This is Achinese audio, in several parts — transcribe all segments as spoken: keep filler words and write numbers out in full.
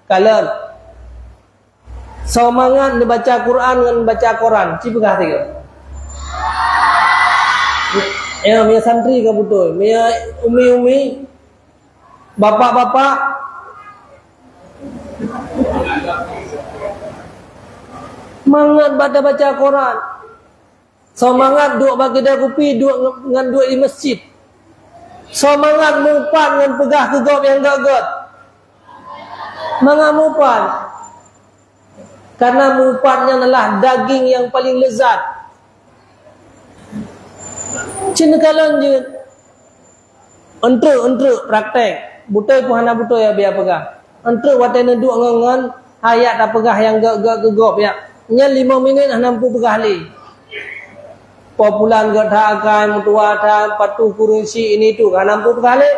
Kalon. Soe mangat neubaca Quran ngon baca koran, ci peugah tiga. Ya, meunyoe santri ka beutôi. Meunyoe umi-umi, bapak-bapak, mangat bak tabaca koran. Soe mangat duek bak keude kupi, duek nge-, ngon duek di masjid. Soe mangat mupat ngon peugah keu gob nyang gét-gét. Mangat mupat. Karena mupat nyan adalah daging nyang paling lezat. Ci neukalon jeuet. Eunteuk-eunteuk praktek. Beutôi peue hana beutôi, ya, biar peugah. Eunteuk watée neuduek ngon-ngon, hai jak tapeugah nyang gét-gét keu gob, ya. Nyan limong minit hana mampu peugah lé. Po pulan gét that akai, meutuah that, patuh kureueng syiek ini tu, hana mampu peugah lé.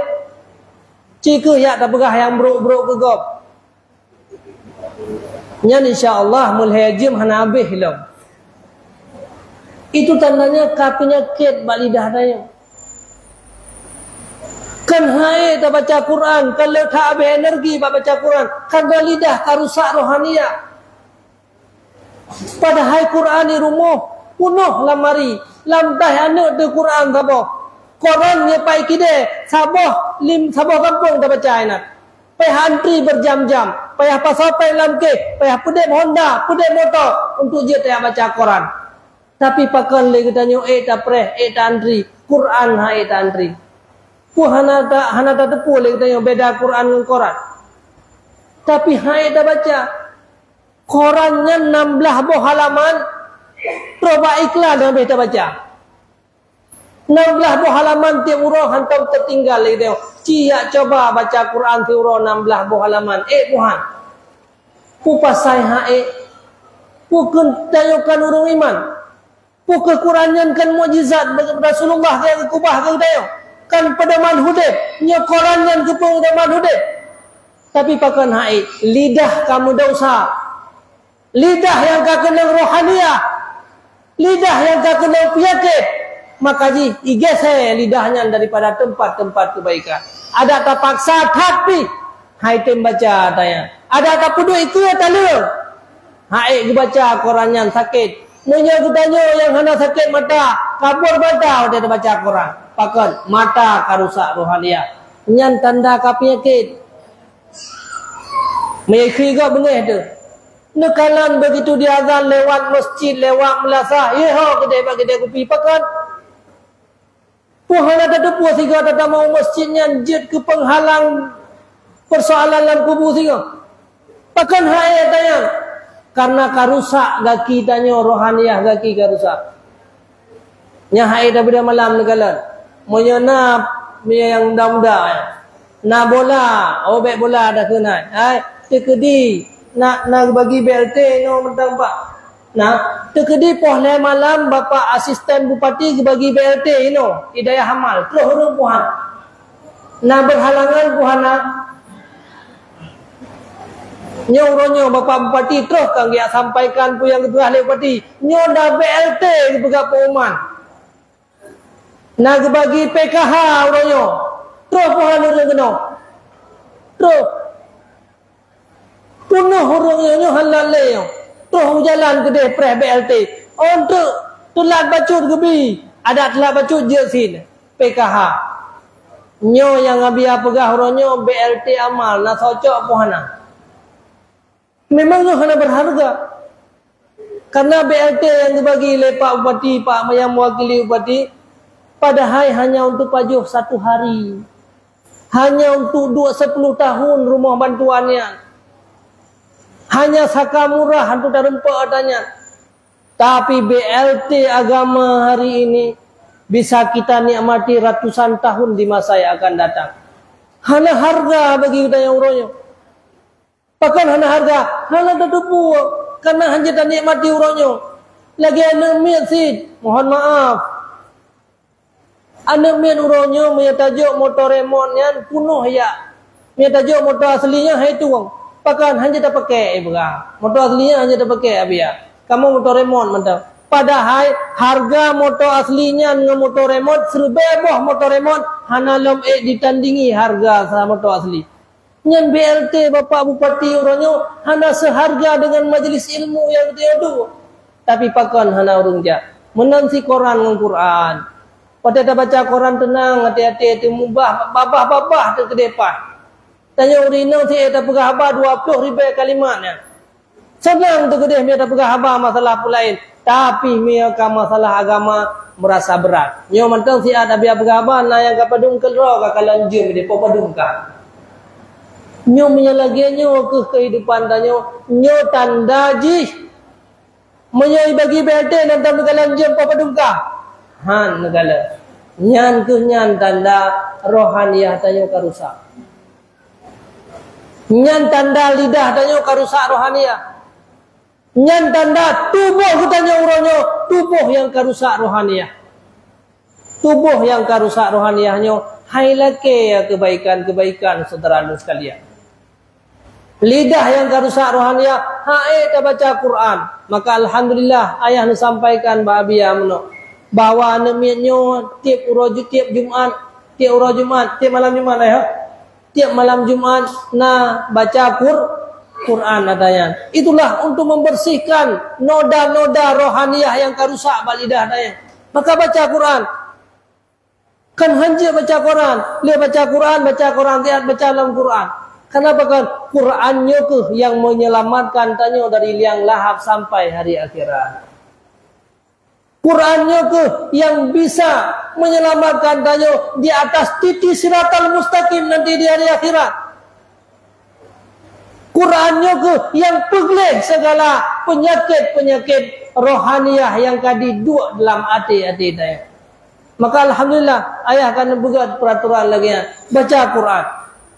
Ci kheueh jak tapeugah nyang brok-brok keu gob. Nyan insya Allah meulhèe jeuem hana habéh lom. Itu tandanya ka peunyakét bak lidah tanyoe. Kan han ék tabaca Quran, kan le that habéh energi bak baca Quran, karena lidah ka rusak rohaniah. Padahai Quran di rumoh peunoh lamari, lam taih aneuk teuh Quran saboh. Koran nyoe pai kidée saboh lim saboh gampông tabaca inan. Payah antri berjam-jam, payah pasoe péng lam kéh, payah peudeb Honda, peudeb moto untuk jeuet tajak baca koran. Tapi pakon lé geutanyoe ék tapreh, ék taantri, Quran han ék taantri. Peue hana ta-, hana tateupeue lé geutanyoe beda Quran ngon koran. Tapi han ék tabaca. Koran nyan nam blaih boh halaman, troh bak iklan habéh tabaca. Nam blaih boh halaman tieb uroe hantom teutinggai lé geutanyoe. Ci jak cuba baca Quran siuroe nam blaih boh halaman. Ék peue han? Peue pasai han ék? Peue kheun tanyoe kon ureuëng iman? Peue kheun Quran nyan kon mukjizat Rasulullah nyang geukeubah keu geutanyoe? Kon peudoman udeb. Nyoe Quran nyan keupeue peudoman udeb. Tapi pakon han ék? Lidah ka meudesya. Lidah nyang ka keunong rohaniah, lidah nyang ka keunong peunyakét, maka jih igése lidah nyan daripada teumpat-teumpat keubaikan. Adak tapaksa that pih, han item baca tanyan. Adak tapeuduek ikeue taleueng, han ék geubaca koran nyan sakét. Meunyoe geutanyoe nyang hana sakét mata, kabur mata watée tabaca koran. Pakon? Mata ka rusak rohaniah. Nyan tanda ka peunyakét. Meuikhri gob beungéh teuh. Neukalon begitu diazan lewat masjid, lewat meulasah, yeh ho keudeh bak keudeh kupi, pakon? Peue hana tateupeue sigoe tatamong u masjid nyan jeuet keu peunghalang peusoalan lam kubu sigoe? Pakon han ék tanyan? Karena ka rusak gaki tanyoe, rohaniah gaki ka rusak. Nyan han ék tabeudôh malam neukalon. Meunyoe na, meunyoe nyang muda-muda, na bola, oh, bék bola dah keunan. Hai, teukeudi na, na bagi B L T inoe mantong, Pak. Na, teukeudi poh lhée malam Bapak Asisten Bupati geubagi B L T inoe di Dayah Amal, troh ureuëng puhan. Na berhalangan puhana. Nyoe uroe nyoe Bapak Bupati troh ka geujak sampaikan peue nyang geupeugah lé Bupati. Nyoe na B L T geupeugah pengumuman. Na geubagi P K H uroe nyoe. Troh puhan ureuëng keunoe. Troh. Peunoh ureuëng nyoe, nyoe hana lé nyoe. Troh u jalan keudeh preh B L T. Untuk teulat bacut geubi. Adak teulat bacut jeuet sin. P K H. Nyoe nyang Abiya peugah uroe nyoe B L T Amal, na cocok peue hana. Memang nyoe hana berharga. Karena B L T nyang geubagi lé Pak Bupati, Pak nyang mewakili Bupati, padahai hanya untuk pajoh satu hari. Hanya untuk dua sepuluh tahun rumoh bantuan nyan. Hanya saka murah untuk tareumpok ata nyan. Tapi B L T agama hari ini bisa kita nikmati ratusan tahun di masa yang akan datang. Hana harga bagi geutanyoe uroe nyoe. Pakon hana harga? Hana tateupeue, karena hana tanikmati uroe nyoe. Lagée aneuëk miet cit, mohon maaf. Aneuëk miet uroe nyoe meunyoe tajok moto remot nyan peunoh yak. Meunyoe tajok moto asli nyan hai tueng. Pakon hana tapakée ié beurah. Moto asli nyan hana tapakée Abiya. Kamoe moto remot mantong. Padahai harga moto asli nyan ngon moto remot, siribée boh moto remot hana lom ék ditandingi harga sa moto asli. Nyan B L T Bapak Bupati uroe nyoe hana seuharga deungon majlis ilmu nyang geutanyoe duek. Tapi pakon hana ureuëng jak? Meunan si Quran ngon Quran. Watée tabaca Quran teunang, até-até teuh mubah, babah-babah teuh keudeh paih. Tanyoe ureuëng inong si ék tapeugah haba dua ploh ribée kalimat nyan. Seunang teuh keudeh meunyoe tapeugah haba masalah peue laén, tapi meunyoe ka masalah agama, meurasa brat. Nyoe mantong siat Abi peugah haba, na nyang ka padum keudroe ka kalon jeuem di po padum ka. Nyoe meunyoe lagée nyoe keuh keuhidupan tanyoe, nyoe tanda jih. Meunyoe ibagi B L T nyan tam neukalon jeuem po padum ka. Han neukalon. Nyan keuh nyan tanda rohaniah tanyoe ka rusak. Nyan tanda lidah tanyoe ka rusak rohaniah. Nyan tanda tuboh geutanyoe uroe nyoe, tuboh nyang ka rusak rohaniah. Tuboh nyang ka rusak rohaniah nyoe hai lakée kebaikan-kebaikan, syedara lôn sekalian. Lidah nyang ka rusak rohaniah, han ék tabaca Quran. Maka alhamdulillah, ayah neusampaikan bak Abi meunoe, bahwa aneuk miet nyoe tieb uroe Ju-, tieb Jumat, tieb uroe Jumat, tieb malam Jumat, ayah. Tieb malam Jumat na baca Qur-, Quran ata nyan. Itulah untuk membersihkan noda-noda rohaniah nyang ka rusak bak lidah ata nyan. Maka baca Quran. Kan hanjeuet baca Quran, lé baca Quran, baca Quran, tiat baca lam Quran. Kenapa kan? Quran nyoe keuh nyang menyelamatkan tanyoe dari liang lahab sampai hari akhirat. Quran nyoe keuh nyang bisa menyelamatkan tanyoe di atas titi siratal mustaqim nanti di hari akhirat. Quran nyoe keuh nyang peugleh segala penyakit-penyakit rohaniah nyang ka diduek dalam até-até tanyoe. Maka alhamdulillah, ayah ka neupeugah peraturan lagée nyan, baca Quran.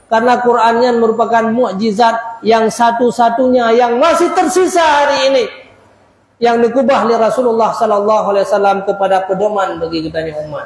Karena Quran nyan merupakan mukjizat yang satu-satunya yang masih tersisa hari ini. Nyang neukubah lé Rasulullah sallallahu alaihi wasallam keupada peudoman bagi geutanyoe umat.